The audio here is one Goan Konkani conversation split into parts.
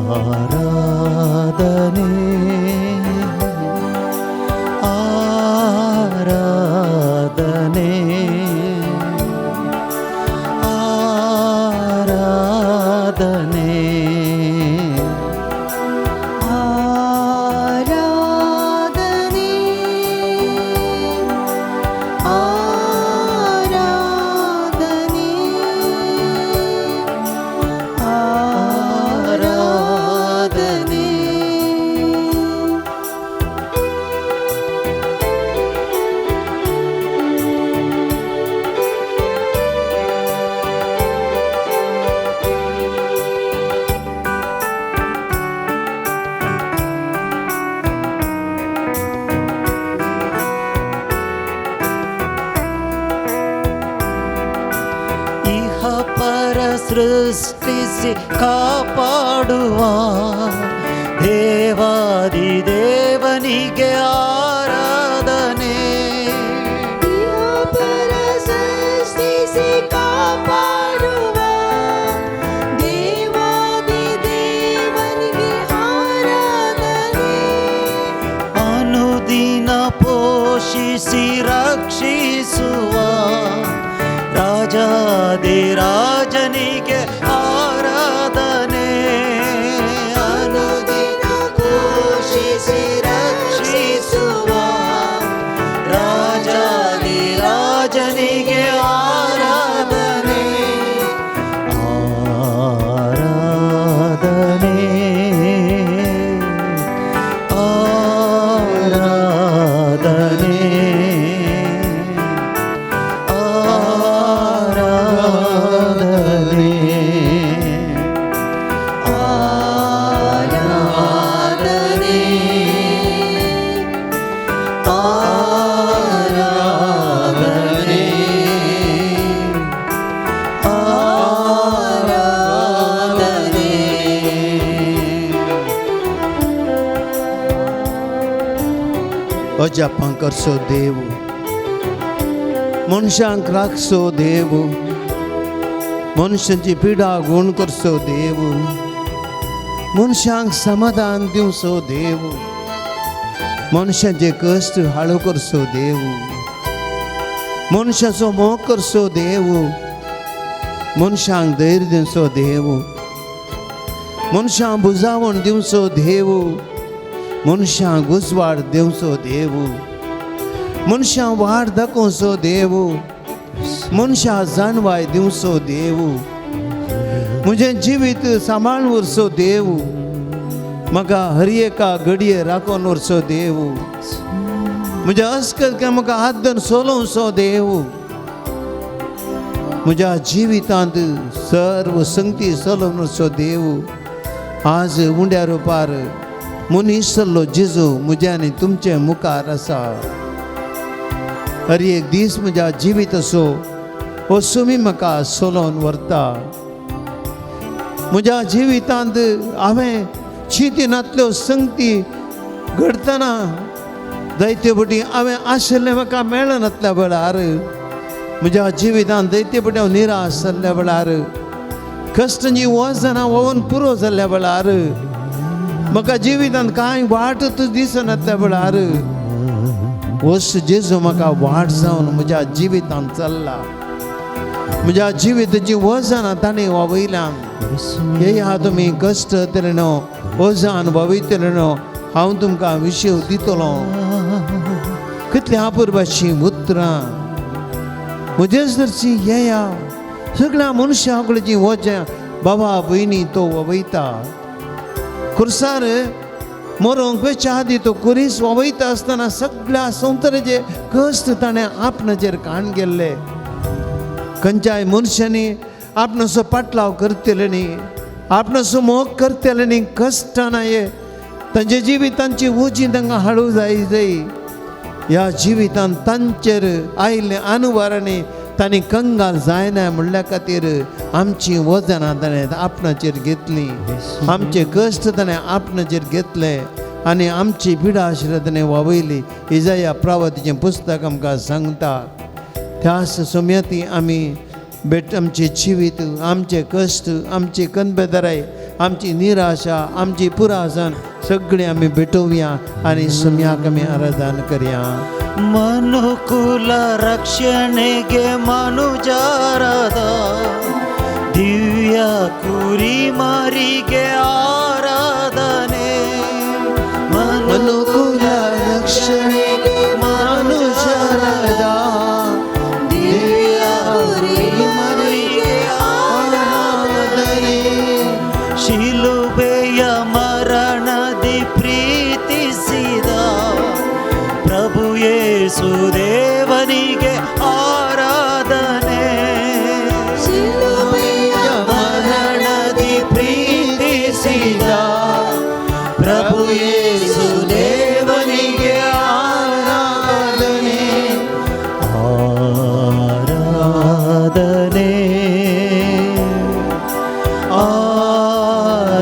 ಆರಾಧನೆ, ಆರಾಧನೆ, ಆರಾಧನೆ. ಆರಾಧನೆ, ಆರಾಧನೆ, ಆರಾಧನೆ. ಇಹ ಪರ ಸೃಷ್ಟಿಸಿ ಕಾಪಾಡುವ ದೇವಾದಿ ದೇವನಿಗೆ ಆರಾಧನೆ. ಪರ ಸೃಷ್ಟಿಸಿ ಕಾಪಾಡುವ ದೇವಾದಿ ದೇವನಿಗೆ ಆರಾಧನೆ. ಅನುದಿನ ಪೋಷಿಸಿ ರಕ್ಷಿಸುವ ರಾಜಾದಿ ರಾಜನಿಗೆ ಆರಾಧನೆ. ಅನುದಿನ ಪೋಷಿಸಿ ರಕ್ಷಿಸುವ ರಾಜಾದಿ ರಾಜನಿಗೆ ಆರಾಧನೆ. ಆರಾಧನೆ, ಆರಾಧನೆ, ಆರಾಧನೆ. ಆರಾಧನೆ, ಆರಾಧನೆ, ಆರಾಧನೆ. अजापां करचो देव, मनशांक राखचो देव, मनशांची पिडा गूण करचो देव, मनशांक समाधान दिवचो देव, मनशांचे कश्ट हाळू करचो देव, मनशाचो मोग करचो देव, मनशांक धैर्य दिवचो देव, मनशांक बुजावण दिवचो देव, मनशांक उजवाड दिवचो देव, मनशांक वाट दाखोवचो देव, मनशां जाणवाय दिवचो देव, म्हजें जिवीत सांबाळून उरचो देव, म्हाका हर एका घडये राखून उरचो देव, म्हज्या अस्कल म्हाका हात धरून सोलोवचो देव, म्हज्या जिवितांत सर्व संगती चलोवन उरचो देव. आज उंड्या रुपार मनीस जाल्लो जेजू म्हज्या आनी तुमचे मुखार आसा. हर एक दीस म्हज्या जिविताचो हो सुमी म्हाका चलोवन व्हरता. म्हज्या जिवितांत हांवें चिंतिनातल्यो संगती घडटना जायते फावटी हांवें आशिल्लें म्हाका मेळनातल्या वेळार, म्हज्या जिवितांत जायते फावटी हांव निराश जाल्ल्या वेळार, कश्टांची वजनां व्होवन पुरो जाल्ल्या वेळार, म्हाका जिवितांत कांय वाटच दिसनातल्या वेळार वस्त जेजू म्हाका वाट जावन म्हज्या जिवितांत चल्ला. म्हज्या जिविताची वजनां ताणें व्हांवयल्यान. येया तुमी कश्ट जातले न्हू, वजन व्हांवयतले न्हू, हांव तुमकां विशेव दितलो. कितलीं अपुरबायेचीं उतरां म्हजेच दर्शी. येया सगळ्या मनशां कडचीं वजें बाबा भयणी तो व्हांवयता. खुर्सार मरोंक वयच्या आदी तो खुरीस व्हांवयता आसतना सगळ्या संवसाराचे कश्ट ताणें आपणाचेर काण गेल्ले. खंयच्याय मनशांनी आपणाचो पाटलाव करतले न्ही, आपणाचो मोग करतले न्ही, कश्टां ये तांच्या जिवितांची उजी तांकां हाडूं जाय जाय. ह्या जिवितांत तांचेर आयिल्ले अणभवांनी तांणी कंगाल जायना म्हणल्या खातीर आमची वजनां ताणें आपणाचेर घेतली, आमचे कश्ट ताणें आपणाचेर घेतले आनी आमची पिडा आशिल्ल्या ताणें वावयली. इजाया प्रवादीचें पुस्तक आमकां सांगता. त्याच समयाती आमी भेट आमचें जिवीत, आमचे कश्ट, आमची कनबेदराय, आमची निराशा आमची पुरासन सगळी आमी भेटोवया आनी सोम्याक आमी आराधन करया. ಮನುಕುಲ ರಕ್ಷಣೆಗೆ ಮನುಜಾರದ ದಿವ್ಯ ಕುರಿಮರಿಗೆ ಆರಾಧನೆ. ಮನುಕುಲ ರಕ್ಷಣೆಗೆ ಮನುಜರದ ದಿವ್ಯ ಕುರಿಮರಿಗೆ ಆರಾಧನೆ. ಶಿಲುಬೆಯ ಮರಣದಿ ಪ್ರೀತಿಸಿದ ಪ್ರಭು ಯೇಸು ದೇವನಿಗೆ ಆರಾಧನೆ. ಶಿಲುಬೆಯ ಮರಣದಿ ಪ್ರೀತಿಸಿದ ಪ್ರಭು ಯೇಸು ದೇವನಿಗೆ ಆರಾಧನೆ. ಆರಾಧನೆ ಆರಾಧನೆ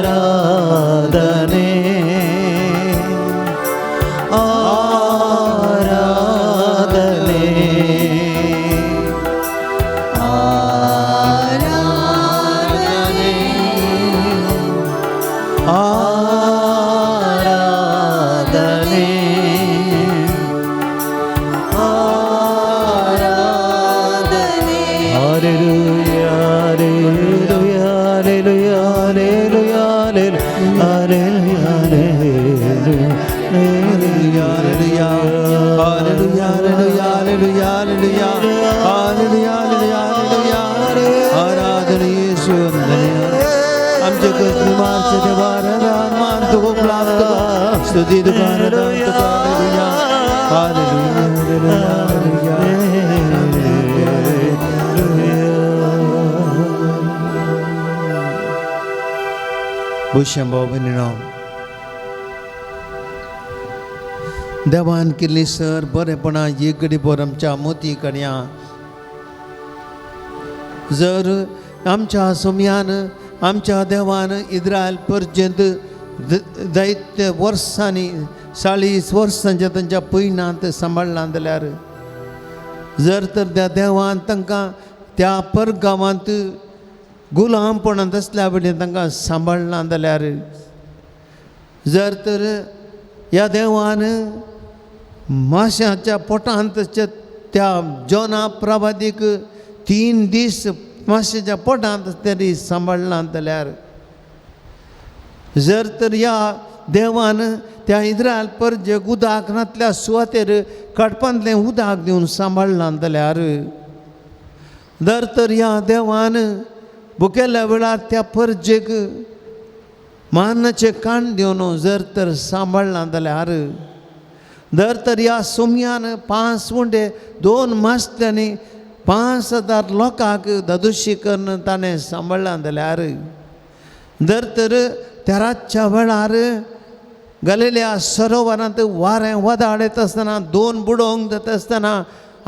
ಆರಾಧನೆ. ಆರಾಧನೆ ಆರಾಧನೆ ಆರಾಧನೆ. Hallelujah, hallelujah, hallelujah, hallelujah, hallelujah, hallelujah, hallelujah, hallelujah, hallelujah, hallelujah, hallelujah, hallelujah. आराधना येशू वंदनीय. आमचे कृपाचे देवा आराधन मान तुका प्राप्त स्तुती तुका आराधन तुका. Hallelujah, hallelujah, hallelujah. भूषण भाव भयणीनो, देवान केल्ली सर बरेपणा एक घडी आमच्या मोती कडया. जर आमच्या सोम्यान आमच्या देवान इस्रायल पर्यंत जायते वर्सांनी 40 वर्सांच्या तांच्या पयणांत सांबाळ्ळां जाल्यार, जर तर त्या देवान तांकां त्या परगांवांत गुलामपणांत आसल्या वटेन तांकां सांबाळ्ळां जाल्यार, जर तर ह्या देवान माश्याच्या पोटांत त्या जोना प्रवादीक 3 दीस माश्याच्या पोटांत तरी सांबाळ्ळां जाल्यार, जर तर ह्या देवान त्या इस्रायल परजेक उदक नातल्या सुवातेर कडपांतलें उदक दिवन सांबाळ्ळां जाल्यार, जर तर ह्या देवान भुकेल्ल्या वेळार त्या परजेक मानाचें काण दिवन जर तर सांबाळ्ळां जाल्यार, जर तर ह्या सोम्यान 5 उंडे 2 मासल्यांनी 5000 लोकांक दादोशी करून ताणें सांबाळ्ळां जाल्यार, जर तर त्या रातच्या वेळार गलेल्या सरोवरांत वारें वादळ येता आसतना 2 बुडोवंक जाता आसतना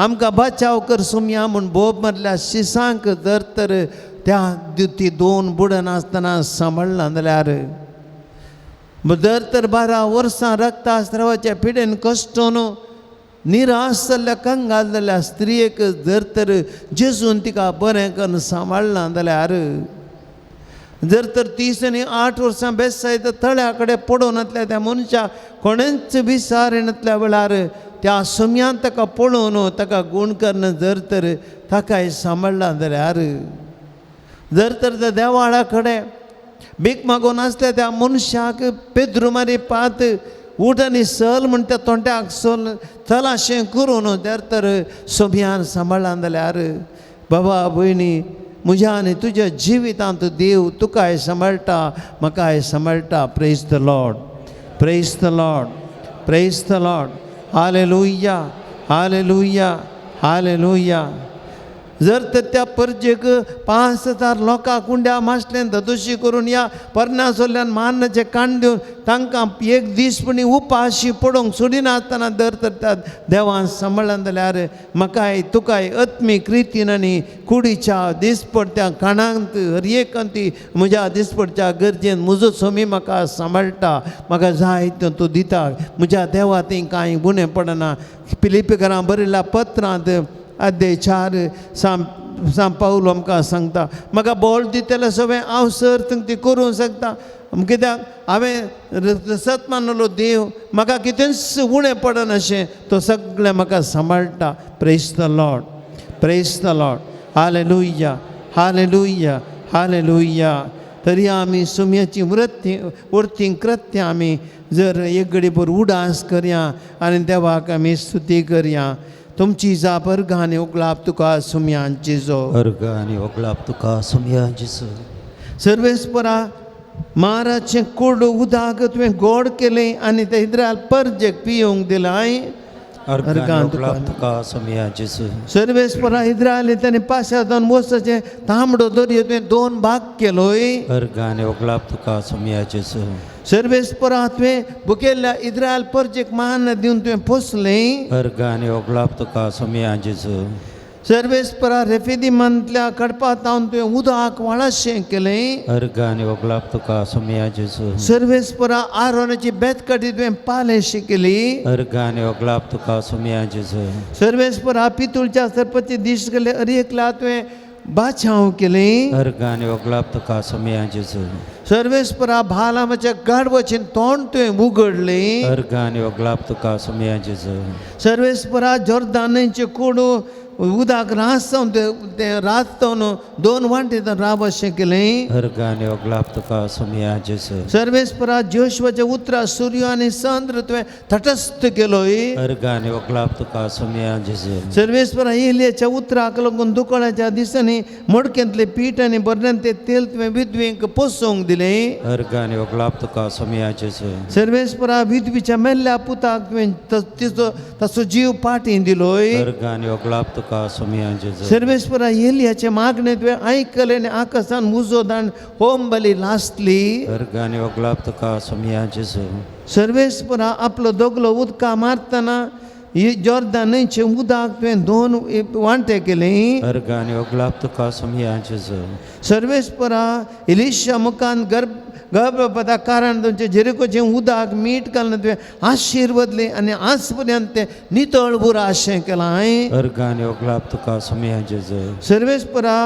आमकां बचाव कर सोम्या म्हूण बोब मारल्या शिसांक जर तर त्या ती 2 बुडनासतना सांबाळ्ळां जाल्यार, जर तर 12 वर्सां रक्तस्रावाच्या पिडेन कश्टून निराश जाल्ल्या कंगाल जाल्ल्या स्त्रियेक जर तर जेजून तिका बरें करून सांबाळ्ळां जाल्यार, जर तर 38 वर्सां बेसायत तळ्या कडेन पडून नातल्या त्या मनशाक कोणेंच विचारिनातल्या वेळार त्या सोम्यान ताका पळोवन ताका गूण करून जर तर ताकाय सांबाळ्ळां जाल्यार, जर तर त्या देवाळा कडेन भीक मागून आसल्या त्या मनशाक पेद्रू मारी पात उठ आनी सल म्हण त्या तोंड्याक सल चलाशें करून जर तर सोम्यान सांबाळ्ळां जाल्यार, बाबा भयणी म्हज्या आनी तुज्या जिवितांत देव तुकाय सांबाळटा म्हाकाय सांबाळटा. Praise the Lord, praise the Lord, praise the Lord. Hallelujah, hallelujah, hallelujah. जर तर त्या परजेक 5000 लोकांक कुंड्या मासल्यान ददोशी करून ह्या परणासोल्यान मान्नाचें काण दिवन तांकां एक दीस पुणी उपाशी पडूंक सोडिनासतना जर तर त्या देवान सांबाळ्ळां जाल्यार, म्हाकाय तुकाय आत्मीक रितीन आनी कुडीच्या दिसपडत्या काणांत हर एक अंती म्हज्या दिसपडच्या गरजेन म्हजो सोमी म्हाका सांबाळटा, म्हाका जाय तें तूं दिता, म्हज्या देवा थंय कांय उणें पडना. फिलिपीकरां बरयल्ल्या पत्रांत अध्याय 4 सांत पावल आमकां सांगता म्हाका बोल दितलें सगळें हांव सर ती करूंक शकता कित्याक हांवें सत मानलो देव म्हाका कितेंच उणें पडनाशें तो सगळें म्हाका सांबाळटा. Praise the Lord, praise the Lord, hallelujah, hallelujah, hallelujah. तरी आमी सुम्याची वृत्ती वृत्ती कृत्य आमी जर एक घडीभर उडास करया आनी देवाक आमी स्तुती करया. तुमची जाप अर्घ आनी उगलाप तुका सुम्यांची जो अर्घ आनी ओगलाप तुका सुमया जेजू. सर्वेस्परा माराचें कोड उदक तुवें गोड केलें आनी ते इद्रायल परजेक पिवंक दिलां. अर्घ आनी ओगलाप तुका सुमया जेजू. सर्वेस्परा इद्रायल ताणें पाशादान वर्साचें तांबडो दर्यो तुवें दोन भाग केलोय. अर्घ आनी ओगलाप तुका सुमया जेजू. सर्वेस्परा तुवें भुकेल्ल्या इद्रायल परजेक मान दिवन तुवें पोसलें. अर्घ आनी ओगलाप तुका सुमया जेजू. सर्वेस्परा रेफिदीमांतल्या कडपातावन तुवें उदक व्हाळाशें केलें. अर्घ आनी ओगलाप तुका सुमया जेजू. सर्वेस्परा आरोनाची बेतकाटी तुवें पालेशी केली. अर्घ आनी ओगलाप तुका सुमया जेजू. सर्वेस्परा पितुळच्या सरपची दीस गेले अरेकला तुवें बाचाव केलें. अर्घ आनी ओगलाप तुका सुमया जेजू. सर्वेस्परा भालामाच्या गाडवाचें तोंड तुवें उगडलें. अर्घ आनी ओगलाप तुका सुमया जेजू. सर्वेस्परा जोर्दानाचे कोडू उदक रास जावन तें रात जावन दोन वांटे राव अशें केलें. अर्घ आनी ओगलाप तुका सुमया जेजू. सर्वेस्परा जोशवाच्या उतरां सूर्य आनी चंद्र तुवें तटस्थ केलोय. अर्घ आनी ओगलाप तुका सुमया जेजू. सर्वेस्परा एलियाच्या उतराक लागून दुकळाच्या दिसांनी मडक्यांतलें पीठ आनी बरण्यांतलें तेल तुवें विधवेंक पोसोवंक दिलें. अर्घ आनी ओगलाप तुका सुमया जेजू. सर्वेस्परा विधवीच्या मेल्ल्या पुताक तुवें तिचो ताचो जीव पाटी दिलोय. अर्घ आनी ओगलाप तुका सुमया जेजू. सर्वेस्परा एलियाचें मागणें तुवें आयकलें आनी आकाशान उजो दाण होम बली लासली. अर्घ आनी ओगलाप तुका सुमया जेजू. सर्वेस्परा आपलो दोगलो उदका मारतना जोर्दान न्हंयचें उदक तुवें दोन वांटे केलें. अर्घ आनी ओगलाप तुका सुमया जेजू. सर्वेस्परा इलिशा मुखान गर्भपता कारण तुमचें जेरिकोचें उदक मीठ घालून तुवें आशिर्वदलें आनी आज पर्यंत तें नितळ उरा अशें केलां हांवें. अर्घ आनी ओगलाप तुका सुमया जेजू. सर्वेस्परा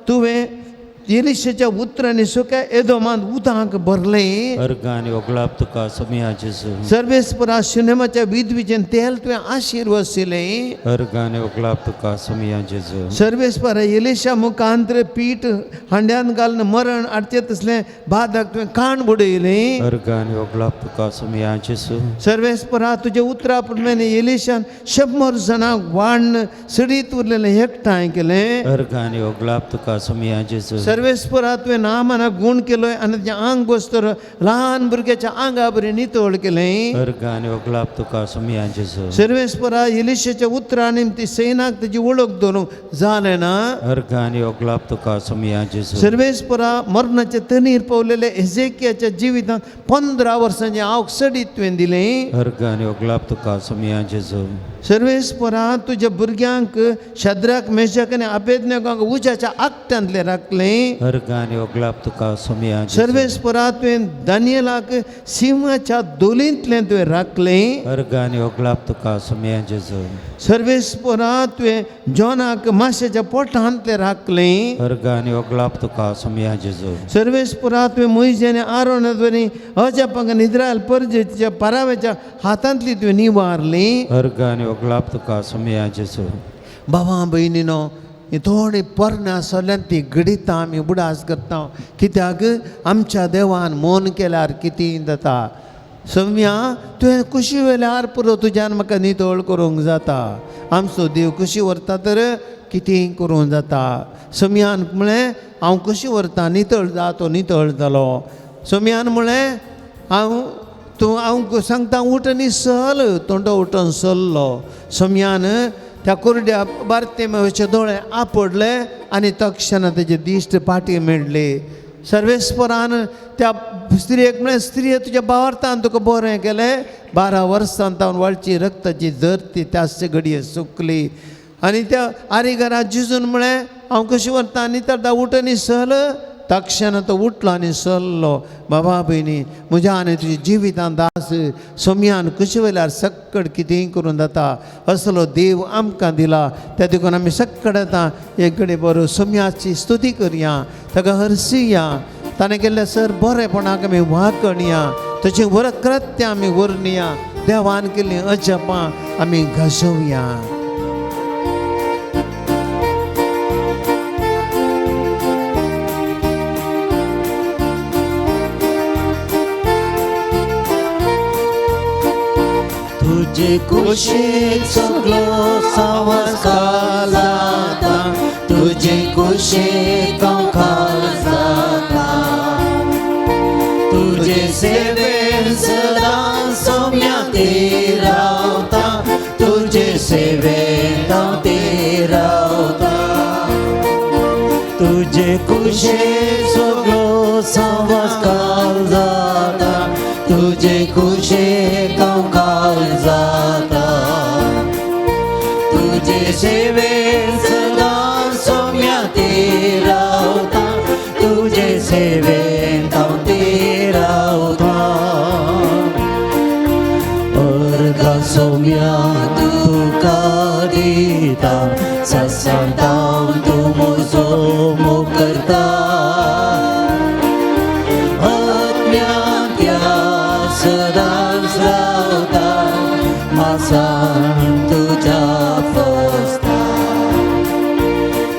तुवें एलिशाच्या उतरांनी सुक्या एदोमांत उदक भरलें. अर्घ आनी ओगलाप तुका सुमया जेजू. सर्वेस्परा शिनेमाच्या विधवीचें तेल तुवें आशिर्वसिलें. अर्घ आनी ओगलाप तुका सुमया जेजू. सर्वेस्परा एलिशा मुखांतर पीठ हांड्यांत घालून मरण हाडचें तसलें बादक तुवें काण बुडयलें. अर्घ आनी ओगलाप तुका सुमया जेजू. सर्वेस्परा तुज्या उतरा प्रमाणे एलिशान 100 जाणांक वाडन सडीत उरलेलें एकठांय केलें. अर्घ आनी ओगलाप तुका सुमया जेजू. सर्वेस्परा तुवें नामाना गूण केलो आनी तुजें आंग बसतर ल्हान भुरग्याच्या आंगा बरें नितळ केलें. अर्घ आनी ओगलाप तुका सुमया जेजू. सर्वेस्परा एलिशाच्या उतरांनी ती सैनाक तुजी वळख दवरूंक जालें ना. अर्घ आनी ओगलाप तुका सुमया जेजू. सर्वेस्परा मरणाचे तणीर पावलेले एजेकियाच्या जिवितांत 15 वर्सांचें आवक सडीत तुवें दिलें. अर्घ आनी ओगलाप तुका सुमया जेजू. सर्वेस्परा तुज्या भुरग्यांक शद्राक मेशाक आनी अबेदनेगाक उज्याच्या आकट्यांतलें राखलें. अर्घ आनी ओगलाप तुका सुमया जेजू. सर्वेस्परा तुवें दानियलाक सिंहाच्या दोलींतलें तुवें राखलें. अर्घ आनी ओगलाप तुका सुमया जेजू. सर्वेस्परा तुवें जॉनाक माशेच्या पोटांतलें राखलें. अर्घ आनी ओगलाप तुका सुमया जेजू. सर्वेस्परा तुवें मोयजे आनी आरोना द्वारे अजापांक इस्रायल परजेच्या पाराव्याच्या हातांतली तुवें निवारली. अर्घ आनी ओगलाप तुका सुमया जेजू. भावा भयणीनो थोडी पोरण्या आसल्यान ती घडितां आमी उगडास करता कित्याक आमच्या देवान मोन केल्यार कितें जाता. सम्या तुवें कुशी वेल्यार पुरो तुज्यान म्हाका नितळ करूंक जाता. आमचो देव कुशी व्हरता तर कितें करूंक जाता. सम्यान म्हळें हांव कुशी व्हरता नितळ जा, तो नितळ जालो. सम्यान म्हळें हांव तूं हांव सांगता उठ आनी सल, तोंडो उठून सल्लो. सम्यान त्या कुरड्या बारतेमेवचे दोळे आपडले आनी तक्षणा तेजे दिश्ट पाटी मेळ्ळी. सर्वेस्परान त्या स्त्रियेक म्हळें स्त्रिये तुज्या भावार्थान तुका बरें केलें. 12 वर्सां तावन वळची रक्ताची धरती त्याच घडये सुकली. आनी त्या आरिगरा जिजून म्हळें हांव कशी व्हरता नितळटा उठ आनी सल. तक्षण तो उठलो आनी सरलो. बाबा भयणी, म्हज्या आनी तुज्या जिवितांत दास सोम्यान कुशी वयल्यार सक्कड कितेंय करून जाता असलो देव आमकां दिला. त्या देखून आमी सक्कड आतां एक कडेन बरो सोम्याची स्तुती करया, ताका हरसिया, ताणें केल्लें सर बरेपणाक आमी वांकणया, ताचें वरकृत्य आमी वर्णया, देवान केल्लीं अजपां आमी गाजोवया. तुझे कुशीक सगलो संस्कार जाता, तुझे कुशीक हांव जाता, तुझे सेवेन सदां सोम्या ते रावता, तुझे सेवेन हांव ते रावता, तुझे कुशीक सगलो संस्कार जाता, तुझे कुशीक हांव जाता, तुझे सेवेन सदां सोम्या ते रावता, तुझे सेवेन हांव ते रावता. अर्घा सोम्या तुका दिता, सत्संतां तूं म्हजो मोग करता, आत्म्यांत्या सदांच रावता, म्हासान तुज्या फसता,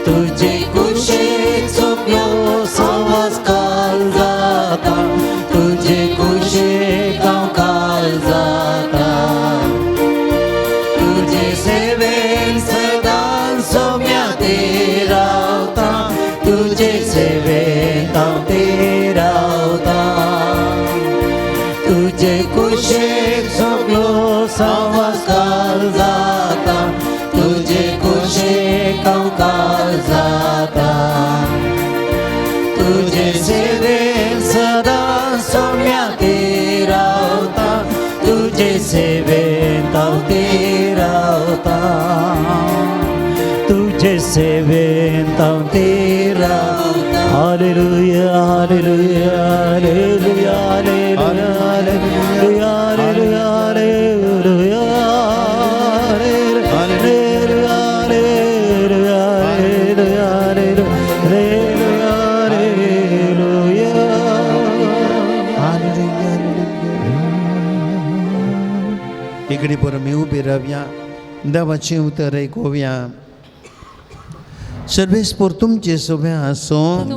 तुजे कुशीक सगलो संस्कार जाता, तुजे कुशीक हांव काल जाता, तुजे सेवेन सदां सोम्या ते रावता, तुजे सेवेन हांव ते रावता, तुजे कुशीक सगलो संस्कार जाता, तुजे कुशीक हांव काल जाता, तुजे सेवेन सदां सोम्या ते रावता, तुजे सेवेन हांव ते रावता, तुजे सेवेन हांव ते रावता. Hallelujah, hallelujah, hallelujah, hallelujah, hallelujah, hallelujah, hallelujah, hallelujah, hallelujah, hallelujah. इकडे बरं मी उबी रावया, देवाचें उतर आयकुया. सर्वेस्पोर तुमचे सगळें आसूं.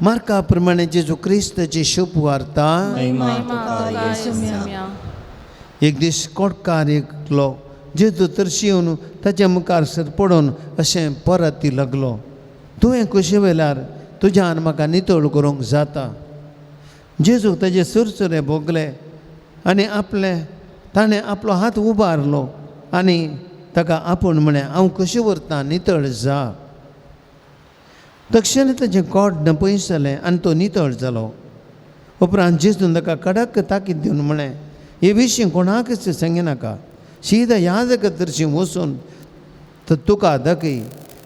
मार्का प्रमाणे जेजू क्रिस्ताची शुभ वार्ता. एक दीस कोटकार एकलो जेजू तरशी येवन ताच्या मुखार सर पडून अशें परत लागलो, तुवें कुशी वेल्यार तुज्यान म्हाका नितळ करूंक जाता. जेजूक ताजे सुरसुरे भोगले आनी आपले ताणें आपलो हात उबारलो आनी ताका आपूण म्हळें, हांव कशें व्हरता, नितळ जा. तक्षण ताचें कोड पयस जालें आनी तो नितळ जालो. उपरांत जेजून ताका कडक ताकीद दिवन म्हळें, हे विशीं कोणाकच सांगिनाका, सीधा याद तरशी वचून तर तुका दाखय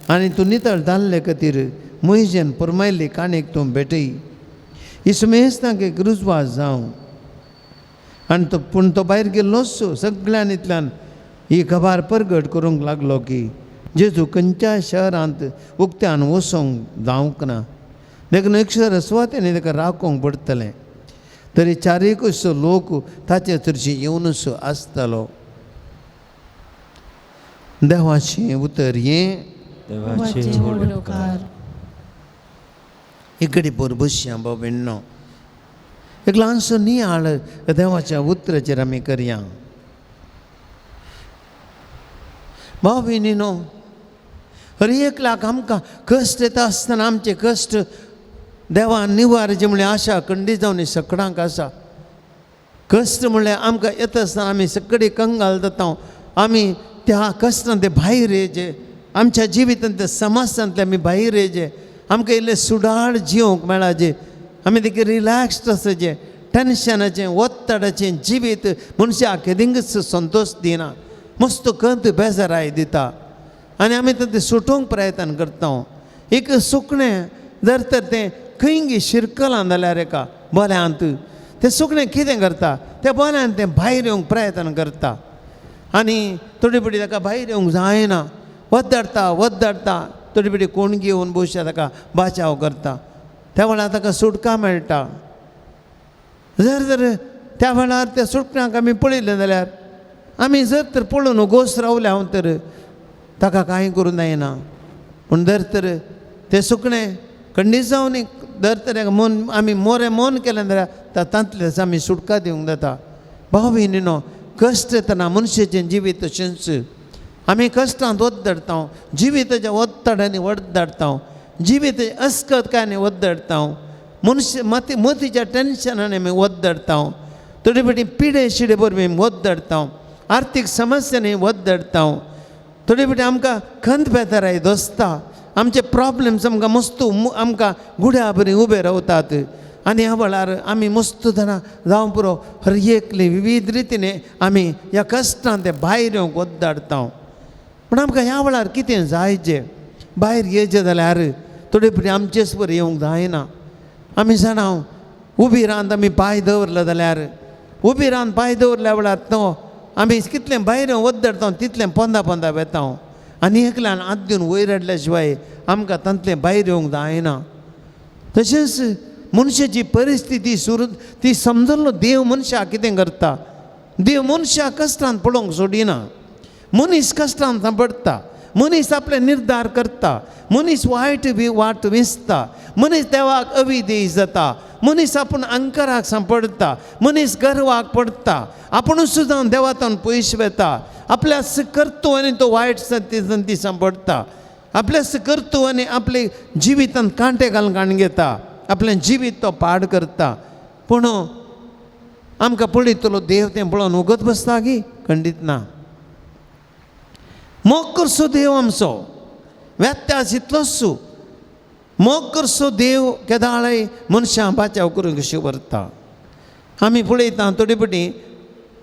आनी तूं नितळ जाल्ले खातीर मोहिजेन पुरमायल्ली काणयेक तूं भेटय. इसमेस्तांक एक रुजवास जावं. आनी तो पूण तो भायर गेल्लोच सगळ्यान इतल्यान ही खबर परगट करूंक लागलो की जेजू खंयच्याय शहरांत उक्त्यान वचोंक जावंक ना, देखून एक सुवातेनी ताका राखूंक पडटलें. तरी चारीकूच लोक ताचे थंयशी येवनूच आसतालो. देवाचें उतर हें. देवाचे व्हड उपकार. इकडे पोर बसया बाबेण्णो, एक ल्हानसो नियाळ देवाच्या उतराचेर आमी करया. भाव भयणीनो, हर एकल्याक आमकां कश्ट येता आसतना आमचे कश्ट देवान निवारचे म्हणल्यार आशा खंडीत जावन सकडांक आसा. कश्ट म्हणल्यार आमकां येता आसतना आमी सगळे कंगाल जाता, आमी त्या कश्टान ते भायर येचे, आमच्या जिवितांत त्या समाजांतले आमी भायर येचे, आमकां इल्लें सुडाळ जिवंक मेळाचें, आमी देखील रिलॅक्स्ड आसचें, टेन्शनाचें ओत्तडाचें जिवीत मनशाक केदिंगच संतोश दिना, मस्त कंत बेजाराय दिता आनी आमी तें सुटोवंक प्रयत्न करता. एक सुकणें जर तर तें खंय शिरकलां जाल्यार एका बोल्यांत तें सुकणें कितें करता त्या बोल्यांत तें भायर येवंक प्रयत्न करता आनी थोडी पटी ताका भायर येवंक जायना, वद्दाडटा वद्दाडटा, थोडी पटी कोण घेवन भविश्या ताका बाचाव करता, त्या वेळार ताका सुटका मेळटा. जर तर त्या वेळार त्या सुटकांक आमी पळयलें जाल्यार आमी जर तर पळोवन गोस रावले हांव तर ताका कांय करूं जायना. पूण जर तर तें सुकणें खंडीत जावन जर तर मन आमी मोरें मन केलें जाल्यार तातूंतल्यान आमी सुटका दिवंक जाता. भाव भयणीनो, कश्ट येतना मनशाचें जिवीत तशेंच आमी कश्टांत वद्दडटा, जिविताच्या वत्तडांनी वद्दडटा, जिवीत अस्कतकायांनी वद्दडटा, मनश मती मतीच्या टेन्शनांनी आमी वद्दडटा, थोडी फावटी पिडे शिडे बरोबर आमी वद्दडटा, आर्थीक समस्यांनी वद्दडटा, थोडी फावटी आमकां खंत बेजाराय दोसता, आमचे प्रॉब्लम्स आमकां मस्त आमकां गुड्या बरी उबे रावतात आनी ह्या वेळार आमी मस्त जाणां जावं पुरो हर एकले विविध रितीने आमी ह्या कश्टान ते भायर येवंक वद्दाडटा. पूण आमकां ह्या वेळार कितें जाय जें भायर येयचें जाल्यार थोडे फावटी आमचेच बरें येवंक जायना. आमी जाणां उबी रांद आमी पांय दवरलो जाल्यार उबी रांद पांय दवरल्या वेळार तो आमी कितलें भायर वद्दडटा तितलें पोंदा पोंदा वेता आनी एकल्यान हात दिवन वयर हाडल्या शिवाय आमकां तांतलें भायर येवंक जायना. तशेंच मनशाची परिस्थिती सुरू ती समजल्लो देव मनशाक कितें करता, देव मनशाक कश्टान पळोवंक सोडिना, मनीस कश्टान सांपडटा, मनीस आपले निर्धार करता, मनीस वायट वाट विसता, मनीस देवाक अविधेय जाता, मनीस आपूण अंकराक सांपडटा, मनीस गर्वाक पडटा, आपुणूच सुद्दां देवातान पयस वेता, आपल्या करतो आनी तो वायट संती सांपडटा, आपल्या करतो आनी आपले जिवितान कांटे घालून काण घेता, आपलें जिवीत तो पाड करता. पूण आमकां पळयतलो देव तें पळोवन उगत बसता की खंडीत ना. मोग करसो देव आमचो व्यत्यास इतलोच, मोग करसो देव केदाळय मनशां बाचाव करूंक कशी व्हरता. आमी पळयता थोडी फावटी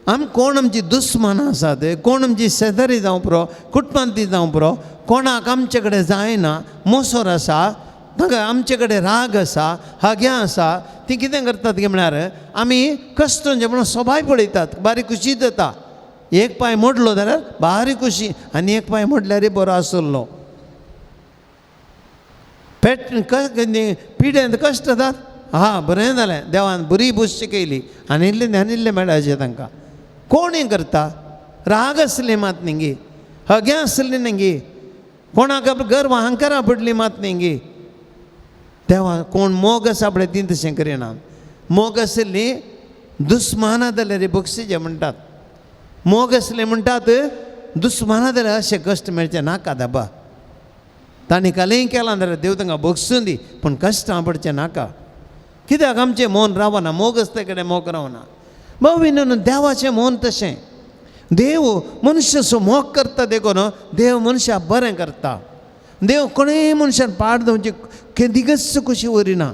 आम कोण आमची दुस्मान आसात, कोण आमची शेजारी जावं पुरो, कुटुंबांतली जावं पुरो, कोणाक आमचे कडेन जायना, मोसोर आसा, तांकां आमचे कडेन राग आसा, हाग्यां आसा, तीं कितें करतात की म्हळ्यार आमी कश्ट म्हणून सोबाय पळयतात, बारीक खुशी जाता. एक पांय मोडलो जाल्यार बारीक खुशी आनी एक पांय मोडल्यार बरो आसलो. पेट पिड्यांत कश्ट जातात, हा बरें जालें देवान बरी बस शिकयली आनी इल्लें आनी इल्लें मेळाचें तांकां. कोण हें करता? राग आसली मात न्ही, हग्यां आसली न्ही, कोणाक गर्व अहंकारां पडली मात न्ही. देवा कोण मोग आसा पळय ती तशें करिना. मोग आसली दुस्माना जाल्यार बक्षीचे म्हणटात, मोग आसले म्हणटात दुस्माना जाल्यार अशें कश्ट मेळचें नाका दाबा, तांणी कालय केलां जाल्यार देव तांकां बक्षूं दी, पूण कश्टां पडचें नाका. कित्याक आमचें मन रावना, मोग आसता कडेन मोग रावना. भाव भयणीनो, देवाचें मन तशें, देव मनशाचो मोग करता देखून देव मनशाक बरें करता. देव कोणूय मनशान पाड दवरची केदीकच कशी व्हरिना.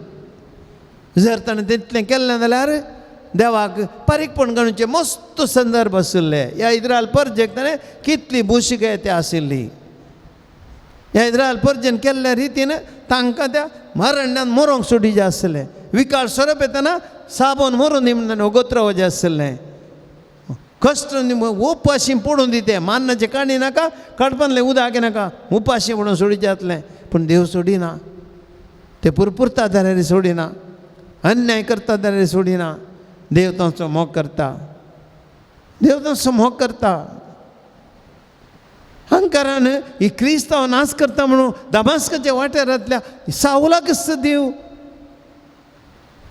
जर ताणें तितलें केल्लें जाल्यार देवाक पारीकपण घालूचे मस्त संदर्भ आशिल्ले. ह्या इद्रायल परजेक ताणें कितली बुशिकाय ती आशिल्ली. ह्या इद्रायल परजेन केल्ल्या रितीन तांकां त्या मरण्यान मरोंक सोडीचें आसलें. विकाळ सोरोप येतना साबण मरून दी म्हणून वगत रावचें आसलें. कश्ट उपाशी पडून दिते, मान्नाचें काणी नाका, काडपांतलें उदक नाका, उपाशी पडून सोडीचें जातलें. पूण देव सोडिना, ते पुरपुरता जाल्यार सोडिना, अन्याय करता जाल्यार सोडिना. देव तांचो मोग करता, देव तांचो मोग करता. अहंकारान ही क्रिस्तांव नाश करता म्हणून दमास्काच्या वाठारांतल्या सावलाक देव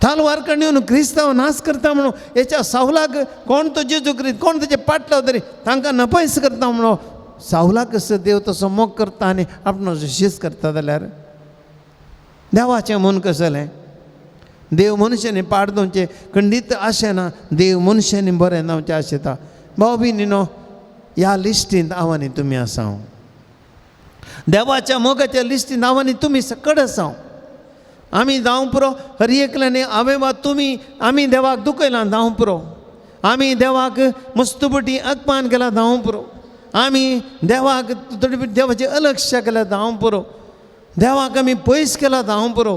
तालवार कडून क्रिस्तांव नाश करता म्हणून हेच्या सावलाक कोण तो जेजू क्रिस्त कोण तेजे पाटलो तरी तांकां नपयस करता म्हणून सावलाक देव तसो मोग करता आनी आपलो शीस करता जाल्यार देवाचें मन कसलें? देव मनशांनी पाड दवरचें खंडीत आशेना, देव मनशांनी बरें जावचें आशेता. भाव भयणीनो, ह्या लिस्टींत हांव आनी तुमी आसा. देवाच्या मोगाच्या लिस्टींत हांव आनी तुमी सकट आसा. आमी जावं पुरो हर एकल्यानी हांवें वा तुमी आमी देवाक दुखयला जावं पुरो, आमी देवाक मस्तुपटी अपमान केला जावं पुरो, आमी देवाक थोडी देवाचें अलक्ष्य केलां जावं पुरो. देवाक आमी पयस केला हांव पुरो,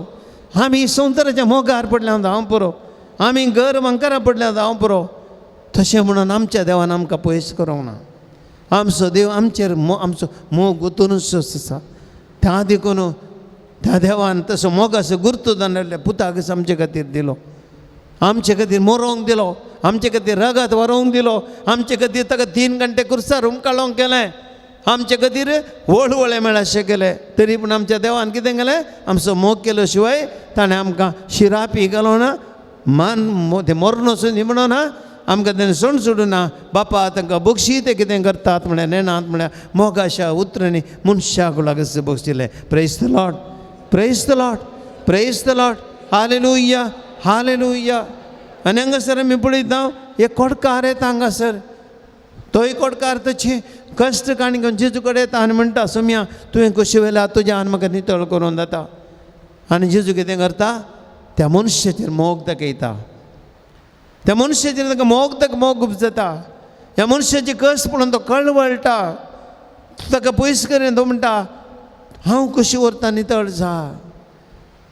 आमी संवसाराच्या मोगार पडल्या हांव पुरो, आमी घर मंकरा पडल्या हांव पुरो. तशें म्हणून आमच्या देवान आमकां पयस करूंक ना. आमचो देव आमचेर आमचो मोग गुतूनच आसा. त्या देखून त्या देवान तसो मोगाचो गुर्तू दांडले पुताक आमचे खातीर दिलो, आमचे खातीर मरोंक दिलो, आमचे खातीर रगत वरोवंक दिलो, आमचे खातीर ताका 3 घंटे कुर्सार हुमकाळोंक केलें, आमचे खातीर वळवळे मेळाशें केलें. तरी पूण आमच्या देवान कितें केलें, आमचो मोग केलो शिवाय ताणें आमकां शिरापी घालो ना, मान तें मरणोसो निमणो ना, आमकां तेणें सोण सोडूं ना. बापा तांकां बक्षी ते कितें करतात म्हळ्यार नेणात म्हळ्यार मोगाच्या उतरांनी मनशाक लागस बक्षिलें. Praise the Lord, praise the Lord, praise the Lord, hallelujah, hallelujah. आनी हांगासर आमी पळयता एक कोडकार येता हांगासर, तोय कोडकार तशी कश्ट काणी घेवन जेजू कडेन येता आनी म्हणटा, सोम्या तुवें कशी व्हेल्या तुज्या आनी म्हाका नितळ करून जाता. आनी जेजू कितें करता, त्या मनशाचेर मोग दाखयता, त्या मनशाचेर ताका मोग ताका मोग उपजता. ह्या मनशाचे कश्ट पळोवन तो कळवळटा, ताका पयस करीन. तो म्हणटा हांव कशी व्हरता नितळ जा.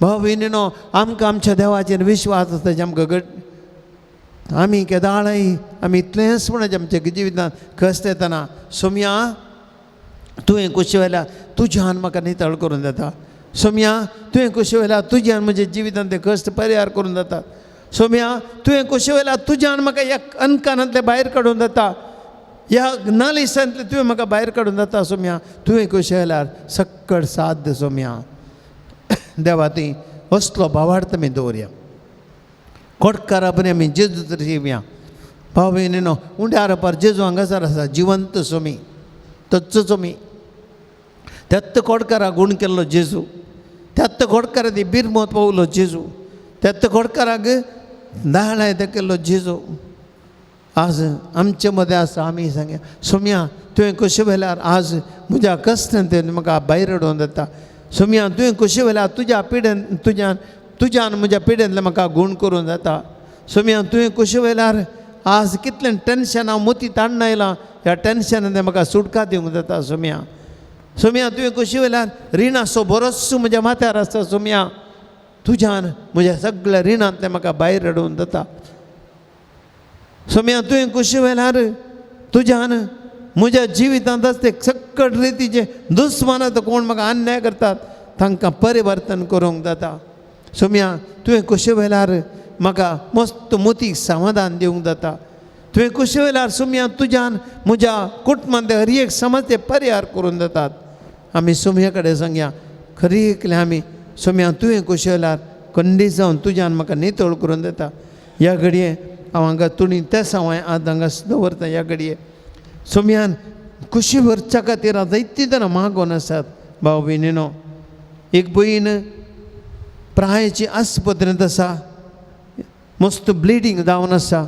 भाव भयणीनो, आमकां आमच्या देवाचेर विश्वास आसता जे आमकां घट आमी केदाळय आमी इतलेंच म्हण आमच्या जिवितांत कश्ट येतना, सोम्या तुवें कशी व्हेल्या तुज्यान म्हाका नितळ करून जाता, सोम्या तुवें कशी व्हेल्या तुज्यान म्हज्या जिवितांत ते कश्ट परिहार करून जाता, सोम्या तुवें कशी व्हेल्या तुज्यान म्हाका ह्या अनकानांतलें भायर काडून जाता, ह्या नालिसांतलें तुवें म्हाका भायर काडून जाता, सोम्या तुवें कशी व्हेल्यार सक्कड साध्य. सोम्या देवा ती असलो भावार्थ आमी दवरया, कोटकारा बरें आमी जेजू तर येवया. भाव भयणीनो, उंड्यार पार जेजू हांगासर आसा, जिवंत सोमी, तच्च सोमी. त्यात कोडकारा गूण केल्लो जेजू, त्यात कोडकारा ती बिरमत पावलो जेजू, त्यात कोडकाराक दाळाय केल्लो जेजू आज आमचे मदें आसा. आमी सांगया, सोम्या तुवें कशें व्हेल्यार आज म्हज्या कश्टान तें म्हाका भायर रडोवन जाता, सोम्या तुवें कशें व्हेल्यार तुज्या पिडेन तुज्यान तुज्यान म्हज्या पिडेंतलें म्हाका गूण करून जाता, सोम्या तुवें कशें व्हेल्यार आज कितलें टेंशन हांव मोती ताण्ण आयलां, ह्या टेंशनान तें म्हाका सुटका दिवंक जाता. सोम्या सोम्या तुवें कशें व्हेल्यार रिणाचो बरोच म्हज्या माथ्यार आसता, सोम्या तुज्यान म्हज्या सगळ्या रिणांतलें म्हाका भायर रडोवन जाता, सोम्या तुवें कशें व्हेल्यार तुज्यान म्हज्या जिवितांत आसते सक्कड रितीचे दुस्मानात कोण म्हाका अन्याय करतात तांकां परिवर्तन करूंक जाता, सोम्या तुवें कशें व्हेल्यार म्हाका मस्त मोतीक समाधान दिवंक जाता, तुवें कशें व्हेल्यार सोम्या तुज्यान म्हज्या कुटुंबांत हर एक समस्या परिहार करून जातात. आमी सोम्या कडेन सांगया खरी एकलें आमी, सोम्या तुवें कशें व्हेल्यार खंडीत जावन तुज्यान म्हाका नितळ करून दिता. ह्या घडये हांव हांगा तुणी तें हांव आज हांगा दवरता. ह्या घडये सोम्यान खुशी व्हरच्या खातीर हांव जायतीं जाणां मागोन आसात. भाव भयणीनो, एक भयण प्रायेची आस्पत्रेंत आसा, मस्त ब्लिडींग जावन आसा,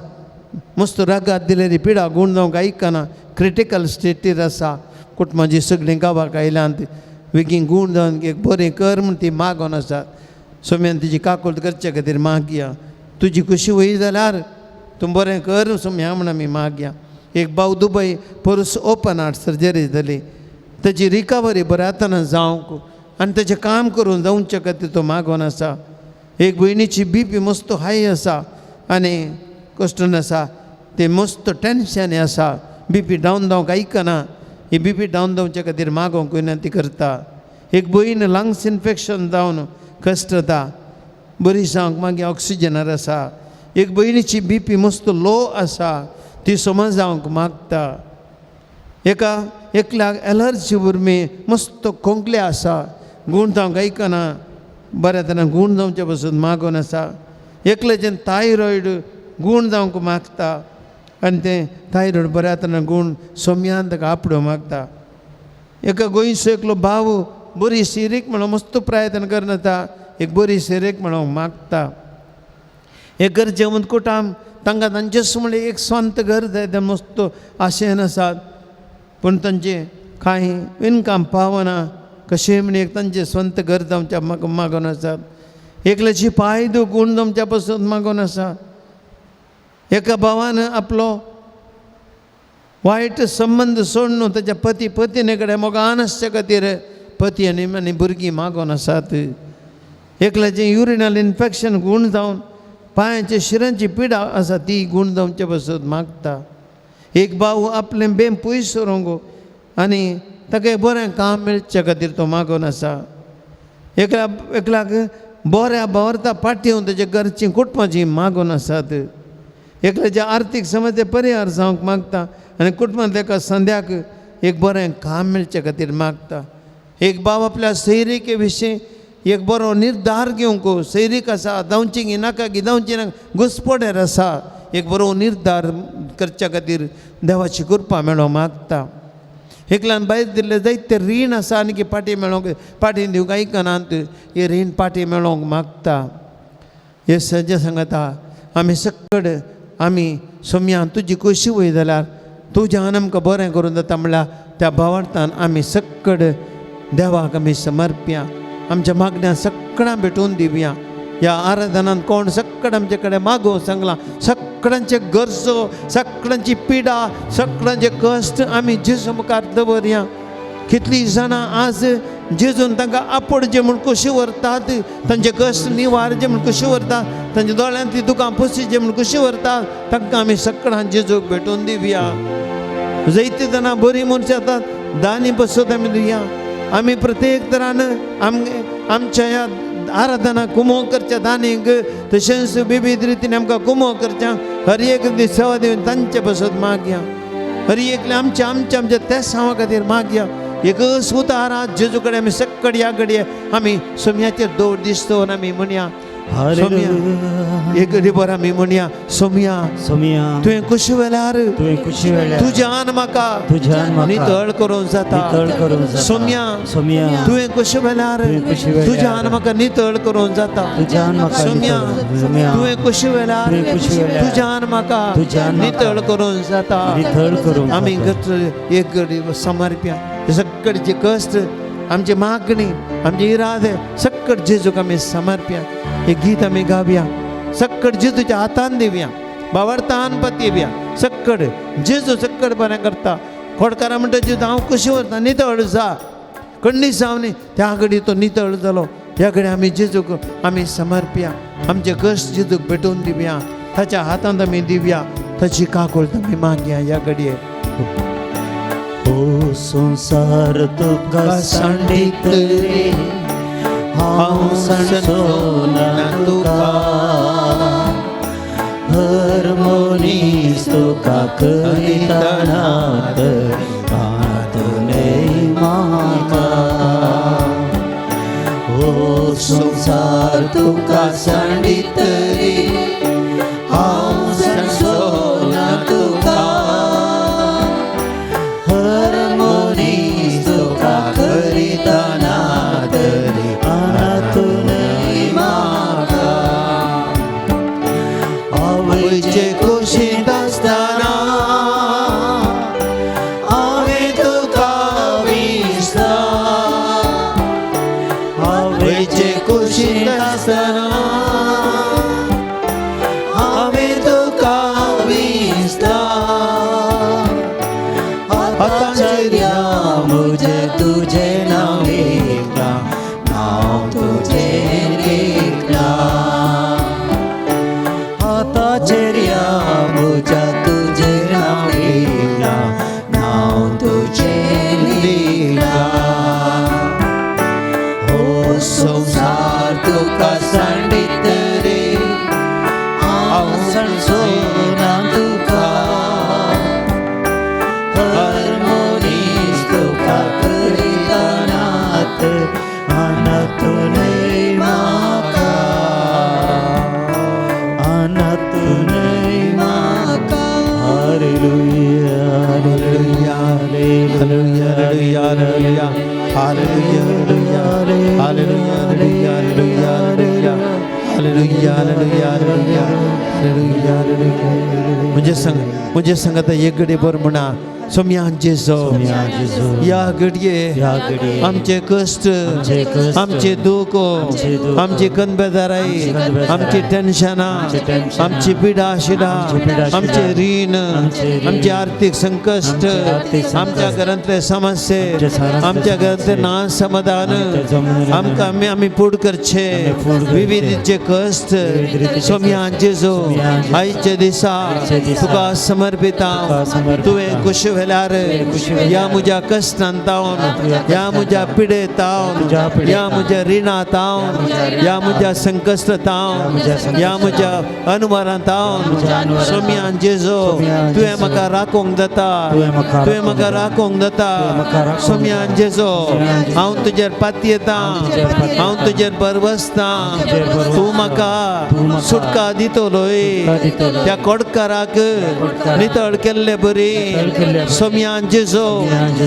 मस्त रगात दिलेली पिडा गूण जावंक आयकना, क्रिटिकल स्टेटीर आसा. कुटुंबाची सगळीं गांवाक आयल्यांत, बेगीन गूण जावन एक बरें कर म्हूण ती मागोन आसा. सोम्यान तिजी काकूट करचे खातीर मागया, तुजी खुशी वयी जाल्यार तूं बरें कर सोम्या म्हण आमी मागया. एक भाव दुबय परस ओपन हार्ट सर्जरी जाली, तेजी रिकवरी बऱ्या आतां जावंक आनी तेजें काम करून जावचे खातीर तो मागोन आसा. एक भयणीची बीपी मस्त हाय आसा आनी कश्टन आसा, ते मस्त टेंशन आसा, बीपी डावन जावंक आयकना, ही बीपी डावन जावचे खातीर मागोवंक विनंती करता. एक भयण लंग्स इन्फेक्शन जावन कश्ट जाता, बरी जावंक मागीर ऑक्सिजनार आसा. एक भयणीची बीपी मस्त लो आसा, ती समज जावंक मागता. एका एकल्याक एलर्जी उर्मी मस्त खोंकले आसा, गूण जावंक आयकना, बऱ्या तरेन गूण जावचे पसून मागून आसा. एकल्याचें थायरॉयड गूण जावंक मागता आनी तें थायरॉयड बऱ्या तरेन गूण सोम्यान ताका आपडो मागता. एका गोंयचो एकलो भाव बरी सिरीक म्हणून मस्त प्रयत्न करता, एक बरी सिरीक म्हणून मागता. एक गरजेवंत कुटाम तांकां तांचेच म्हणलें एक स्वांत घर जाय, तें मस्त आशेन आसात, पूण तांचें कांय इनकम पावना, कशें म्हण एक तांचें स्वंत घर जावच्या मागून आसात. एकल्याची पांय दुखून जावच्या पसून मागून आसा. एका भावान आपलो वायट संबंद सोडून ताच्या पती पत्नी कडेन मोगान आसचे खातीर पती आनी आनी भुरगीं मागोन आसात. एकल्याचें युरिनल इन्फेक्शन गूण जावन पांयाचे शिरांची पिडा आसा ती गूण जावचे पासत मागता. एक भाव आपलें बेम पयस सरोंक आनी ताका एक बरें काम मेळचे खातीर तो मागोन आसा. एकल्या एकल्याक बऱ्या बावरता फाटी येवन तेजे घरचीं कुटुंबाची मागोन आसात. एकल्याच्या आर्थीक समस्या परिहार जावंक मागता आनी कुटुंबांत एका संध्याक एक बरें काम मेळचे खातीर मागता. एक भाव आपल्या सैरिके विशीं एक बरो निर्धार घेवंक सैरीक आसा धांवची गी नाका गी धांवची नाका घुसपड्यार आसा एक बरो निर्धार करच्या खातीर देवाची कृपा मेळोवंक मागता. एकल्यान भायर दिल्लें जायते रीण आसा आनी की पाटी मेळोवंक पाटी दिवंक आयकनात हे रीण पाटी मेळोवंक मागता. हे सज्ज सांगता आमी सक्कड आमी सोम्या तुजी खोशी वय जाल्यार तुज्यान आमकां बरें करून जाता म्हणल्यार त्या भावार्थान आमी सक्कड देवाक आमी समर्प्या आमच्या मागण्या सगळ्यां भेटून दिवया. ह्या आराधनान कोण सक्कड आमचे कडेन मागो सांगलां सगळ्यांचे गरजो सगळ्यांची पिडा सगळ्यांचे कश्ट आमी जेजू मुखार दवरया. कितलीं जाणां आज जेजून तांकां आपोडचे म्हूण कशी व्हरतात तांचे कश्ट निवारचे म्हूण कशी व्हरतात तांच्या दोळ्यांतली दुकां पुसीचे म्हूण कशी व्हरतात तांकां आमी सगळ्यां जेजूक भेटून दिवया. जायते जाणां बरीं मनशां जातात दानी बसत आमी दिवया. आमी प्रत्येक तरान आमच्या ह्या आराधना कुमो करच्या दानीक तशेंच विविध रितीन आमकां कुमो करच्या हर एक दीस सेवा दिवन तांचे बसत मागया. हर एकले आमच्या आमच्या आमच्या त्या सावा खातीर मागया. एक सुतार आज जेजू कडेन आमी सक्कड ह्या घडये आमी सोम्याचेर दवर दिसतो आमी म्हणया सोम्या एक घडी बरें आमी म्हणया सोम्या सोम्या तुवें खुशी वेल्यार तुवें खुशी वेल्यार तुज्यान म्हाका तुज्यान म्हाका नितळ करूंक जाता. नितळ करूंक जाता. सोम्या सोम्या तुवें खुशी वेल्यार तुवें खुशी वेल्यार तुज्यान म्हाका नितळ करूंक जाता. तुज्यान म्हाका सोम्या सोम्या तुवें खुशी वेल्यार तुवें खुशी वेल्यार तुज्यान म्हाका तुज्यान म्हाका नितळ करूंक जाता. नितळ करूंक आमी जाता. एक घडी समर्प्या सगळचे कश्ट आमची मागणी आमचे इरादे सक्कड जेजूक आमी समर्प्या. एक गीत आमी गावया सक्कड जेजूच्या हातान दिवया बावडतान पतयेवया. सक्कड जेजू सक्कड बरें करता. खोडकारा म्हणटा जेजू हांव कशी व्हरता नितळ जा कण्णी जावं न्ही त्या घडी तो नितळ जालो. ह्या घडी आमी जेजूक आमी समर्प्या आमचे कश्ट जेजूक भेटोवन दिवया ताच्या हातांत आमी दिवया ताची काकुळट आमी मागया ह्या घडये. ओ संसार तुका सांडीत रे हांव सांडचो ना तुका हर मनीस तुका करिता नात न्हय म्हाका. ओ संसार तुका सांडीत रे हांव सांडचो ना तुका हर मनीस तुका करिता नात रे अनाथ न्हय म्हाका. आवयचे कुशींत आसतना हांवें तुका विसला आवयचे कुशींत आसतना हांवें तुका विसला. आतांचेर म्हजें तुजें नांव लेखलां नांव तुजें लेखलां आतांचेर म्हज्या तुजें नांव लेखलां नांव तुजें लेखलां. हो संवसार तुका सांडीत रे हांव सांडचो ना तुका हर मनीस तुका करिता नात अनाथ न्हय म्हाका अनाथ न्हय म्हाका. Hallelujah hallelujah hallelujah hallelujah hallelujah hallelujah hallelujah hallelujah hallelujah hallelujah hallelujah hallelujah. म्हजे संग म्हजे संगत एक घडी बर म्हणा सोम्यान जेजो ह्या घडये आमचे कश्ट, आमचे दुःख, आमची कनबेदाराई, आमची टेन्शनां, आमची पिडा शिडा, आमचे रीण, आमचे आर्थीक संकश्ट, आमच्या घरांतले समस्ये, आमच्या घरांतले ना समाधान, आमकां आमी आमी फूड करचे विविधचे कश्ट सोम्यान जेजो आयच्या दिसा तुका समर्पिता. तुवें खुश व्हेल्यार ह्या म्हज्या कश्टान तावन, ह्या म्हज्या पिडे तावन, ह्या म्हज्या रिणा तावन, ह्या म्हज्या संकश्ट तावन, ह्या म्हज्या अनवरां तावन सोम्यान जेजो तुवें म्हाका राखूंक जाता, तुवें म्हाका राखूंक जाता. सोम्यान जेजो हांव तुजेर पातयेतां, हांव तुजेर बरवसतां, तूं म्हाका सुटका दितलोय. त्या कोडकाराक नितळ केल्ले बरी सोम्यान जेजो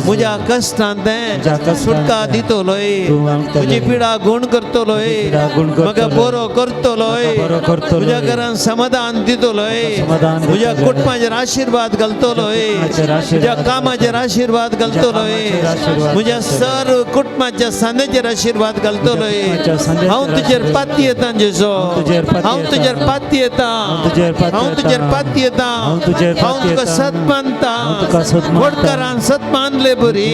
म्हज्या कश्टान तें सुटका दितलोय, म्हजी पिडा गुण करतलोय, म्हाका बरो करतलोय, म्हज्या घरान समाधान दितलोय, म्हज्या कुटुंबाचेर आशिर्वाद घालतलोय, म्हज्या कामाचेर आशिर्वाद घालतलोय, म्हज्या सर्व कुटुंबाच्या सांद्याचेर आशिर्वाद घालतलोय. हांव तुजेर पातयेतां जेजो, हांव तुजेर पातयेतां, हांव तुजेर पातयेतां, हांव तुका सत मानता. खोडकारान सत मानले बरी,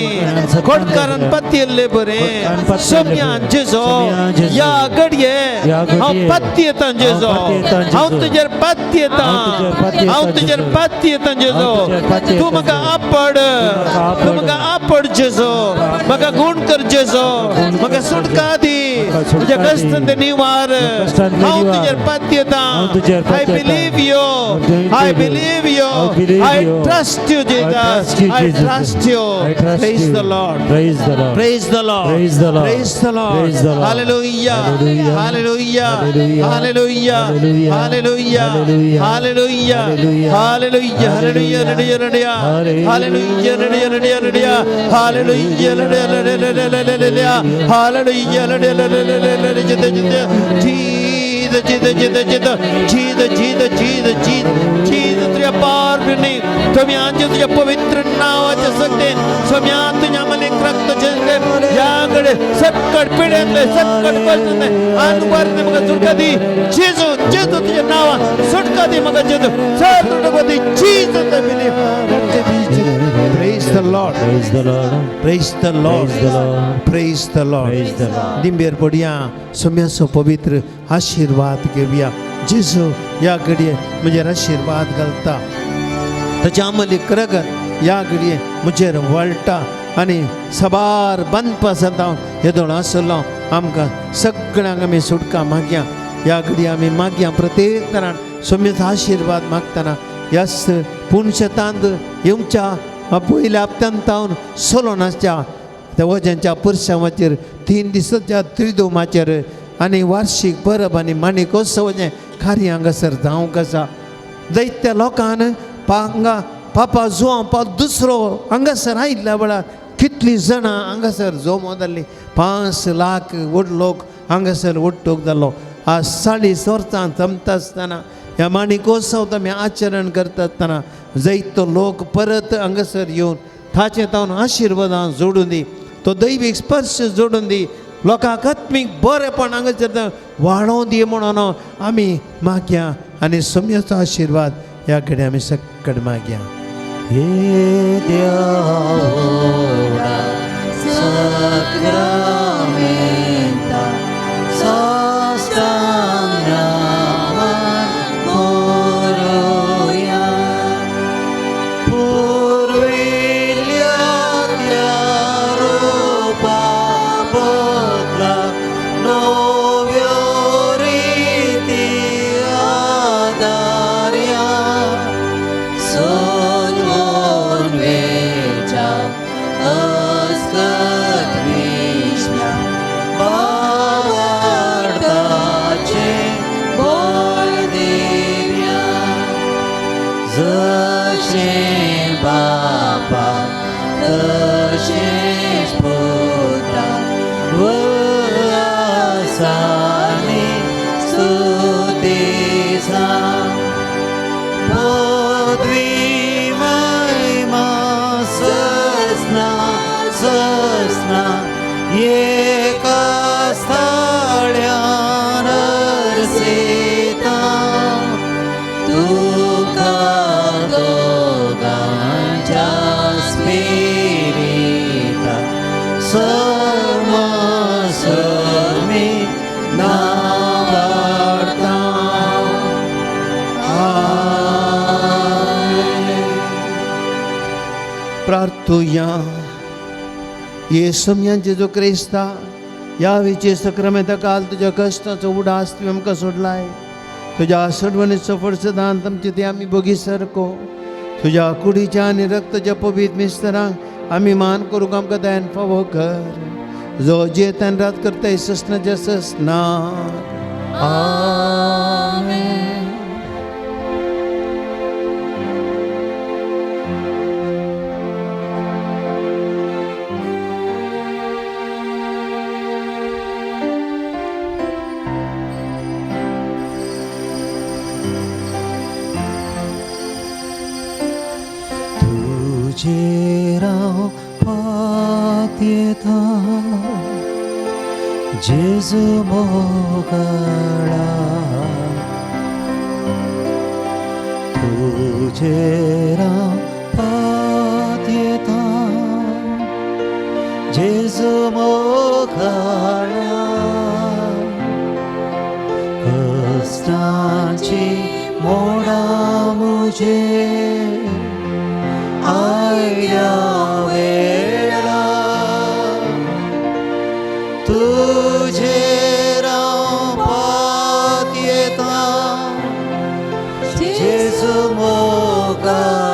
खोडकारान पातयेल्ले बरें. सोम्यान जेजो ह्या घडये हांव पातयेतां जेजो, हांव तुजेर पातयेतां, हांव तुजेर पातयेतां जेजो. तूं म्हाका आपड, तूं म्हाका आपड जेजो, म्हाका गुण कर जेजो, म्हाका सुटका दी, तुज्या कश्टांत निवार. हांव तुजेर पातयेतां. I believe you, I believe you, I trust you Jesus, I trust you. Praise the Lord, Praise the Lord. Praise the Lord. Praise the Lord. Praise the Lord. Praise the Lord. Hallelujah. Hallelujah. Hallelujah. Hallelujah. Hallelujah. Hallelujah. Hallelujah. Hallelujah. Hallelujah. Hallelujah. Hallelujah. Hallelujah. Hallelujah. Hallelujah. Hallelujah. Hallelujah. Hallelujah. Hallelujah. Jesus, Jesus, Jesus, Jesus, Jesus, Jesus, Jesus, Jesus, तुझ्या पार फिरणे सोम्यान तुझ्या पवित्र नावाच्या सगळे सोम्यान तुझ्या मलिक रक्त ह्याकडे सकट पिढ्यांतले सकट कष्टांतले अनुवारते म्हाका सुटका दी जेजू, जेजू तुझ्या नांवान सुटका दी म्हाका जेजू, सर सुटका दी Jesus. Praise the Lord. Praise the Lord. Praise the Lord. Praise the Lord. Praise the Lord. Praise the Lord. दिंबेर पडया सोम्याचो पवित्र आशिर्वाद घेवया. जेजू ह्या घडये म्हजेर आशिर्वाद घालता, ताच्या आमलीक रगत ह्या घडये म्हजेर वळटा आनी साबार बांदपासांत हांव येदोळ आसलो. आमकां सगळ्यांक आमी सुटका मागया. ह्या घडये आमी मागया प्रत्येक तरान सोम्याचो आशिर्वाद मागतना ह्याच पुणशतांत येवच्या पयल्या हप्त्यांत तावन सोलोनाच्या त्या वज्यांच्या पुरसांवाचेर 3 दिसाच्या त्रिदोमाचेर आनी वार्षीक परब आनी माणिकोत्सवाचें कार्य हांगासर जावंक आसा. जायत्या लोकान हांगा पापा जुवांव पा दुसरो हांगासर आयिल्ल्या वेळार कितलीं जाणां हांगासर जमो जाल्लीं, 5 लाख व्हड लोक हांगासर ಒಟ್ಟೋಗ್ जालो. आज 40 वर्सां जमता आसतना ह्या माणिकोत्सव आमी आचरण करता आसतना जायतो लोक परत हांगासर येवन ताचें तावन आशिर्वादां जोडून दी, तो दैवीक स्पर्श जोडून दी, लोकांक आत्मीक बरेपण हांगासर वाडोवन दी म्हणून आमी मागया आनी सोम्याचो आशिर्वाद ह्या कडेन आमी सकट मागया. हे देवा साक्रामेंता साष्टांग करूया, पुर्विल्ल्या त्या रूपा बदला नव्यो रिती आदार्या, सजवून वेच्या अस्कत विणें एका स्थाळ्यान अर्सिता तुका दोगांच्या स्पिरिता समसमी नावाडता. आमेन. प्रार्थुया. येसू जेजू क्रिस्ता, ह्या विचे सक्रमेता काल तुज्या कश्टाचो उडास तुवें आमकां सोडलाय. तुज्या सडवणीचो फडसदान आमचे ते आमी बोगी सारको तुज्या कुडीच्या आनी रक्ताच्या पवित्र मिस्तरांक आमी मान करूंक आमकां दयान फावो कर, जो जेतान रात करता ससनाच्या ससना. आमेन. तुझेर हांव पातयेता जेजू मोगाळा, तुझेर हांव पातयेता जेजू मोगाळा. कश्टांची मोडां म्हजेर आयल्या वेळा, तुझेर हांव पातयेता जेजू मोगाळा.